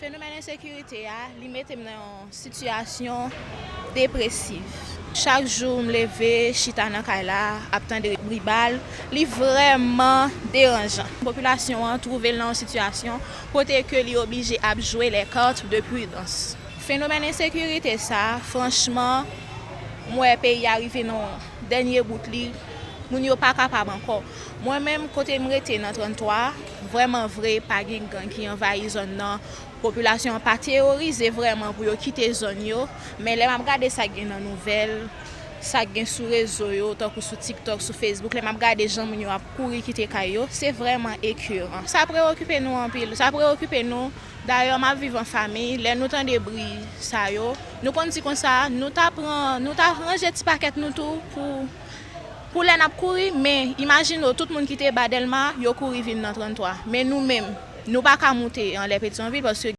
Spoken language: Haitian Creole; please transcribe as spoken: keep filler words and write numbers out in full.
Fenomèn ensekirite a, li mete m nan yon sitiyasyon depresiv. Chak jou m leve, chita nan kay la, ap tande bri bal, li vrèman deranjan. Popilasyon an twouve l nan yon sitiyasyon kote ke li oblije ap jwe les cartes de prudence. Fenomèn ensekirite sa, franchman, m wè peyi a rive nan dènye bout li, moun yo pa kapab ankò. Mwen menm, kote m rete nan trannntwa, vrèman vre, pa gen gang ki anvayi zòn nan. Popilasyon an pa teworize vrèman pou yo kite zòn yo, men lè m ap gade sa k gen nan nouvèl, sa k gen sou rezo yo, tankou sou TikTok, sou Facebook, lè m ap gade jan moun yo ap kouri kite kay yo, se vrèman ekeran. Sa preokipe nou anpil, sa preokipe nou. Dayè, m ap viv an fanmi, lè nou tande bri sa yo, nou konn di konsa, nou ta pran, nou ta ranje ti pakèt nou tou pou, pou lè n ap kouri, men imajine w, tout moun ki te ba Dèlma, yo kouri vin nan trannntwa. Men nou menm, nou pa ka moute anlè Petyonvil, paske